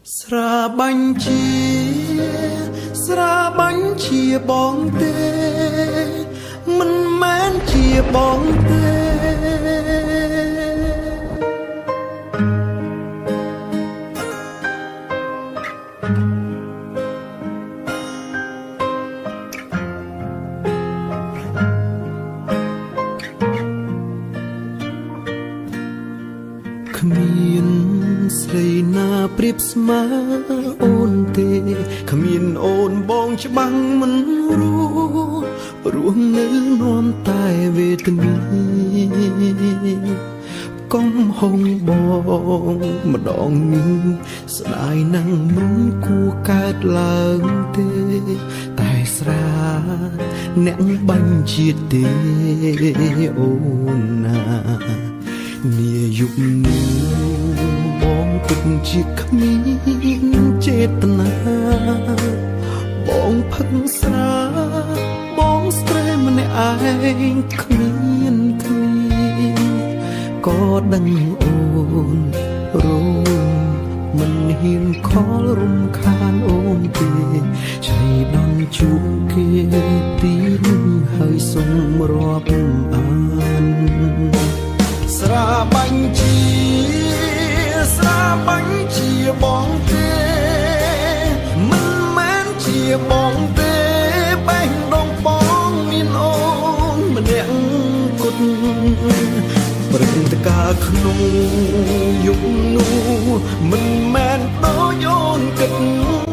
ស្រាបាញ់ជាស្រាបាញ់ជាបងទេមិនមែនជាបងទេ គ្មានស្រីណាប្រៀបស្មើអូនទេគ្មានអូនបងច្បាំងមិនរស់រស់នៅនាំតែវេទនាកុំហងបងម្ដងនេះស្ដាយណាស់មិនគួរកើតឡើងទេតែស្រាអ្នកបាញ់ជាតិទេអូនណា នាយុគនេះបងពិតជាគ្មានចេតនាបងផឹកស្រាបងស្ត្រេម្នាក់ឯងគ្មានគ្នាក៏ដឹងអូនរោមមិនហ៊ានខលរំខានអូនទេឆៃដល់ជួបគេទីនេះហើយសុំរាប់អាន ស្រាបាញ់ជាស្រាបាញ់ជាបងទេមិនមែនជាបងទេបេះដូងបងមានអូនម្នាក់គត់ព្រឹត្តិការណ៍ក្នុងយុគនោះមិនមែនដូចអូនគិត